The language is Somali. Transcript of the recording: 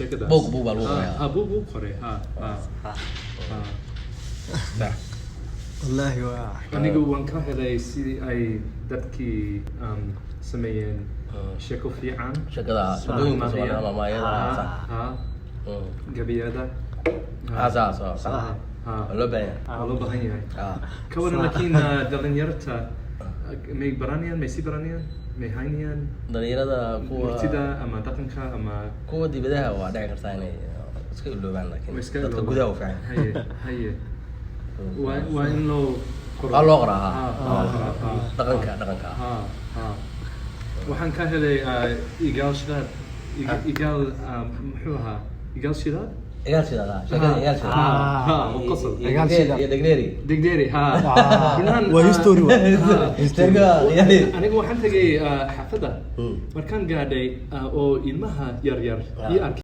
Sheekadaas. Buug baa lagu qoray. Ha, buug buu qoray, ha ha ha. Sax. Wallaahi waa Anigu waan ka helay sidii ay dadkii sameeyeen sheeko fiican. Sheekada, sheekooyinka Soomaalida ama maayada. Sax. Ha. Gabiyada. Ha, sax sax sax. Ha. Waa loo baahan yahay. Waa loo baahan yahay. Ka waran, laakiin dhalinyarta may baranayaan, may sii baranayaan, may haynayaan? Dhalinyarada kuwa murtida ama dhaqanka ama kuwa dibadaha waa dhici kartaa inay iska iloobaan, laakiin Way iska dadka iloobaan. gudaha u fiican. Haye, waa in loo qoro. Waa loo qoraa, ha. Ha, ha, ha. Dhaqanka. Ha ha, waxaan ka helay Igaal Shidaad. Igaal, muxuu ahaa, Igaal Shidaad? Igaal Shidaad, ha, sheekada Igaal Shidaad. Ha ha, oo qosol. Igaal Shidaad. Iyo Degneeri. Degderi, ha. Runaan, Waa history waa. Sheeka khiyaali. Anigu waxaan tegay xaafadda. Markaan gaadhay oo ilmaha yar yar ii arkay.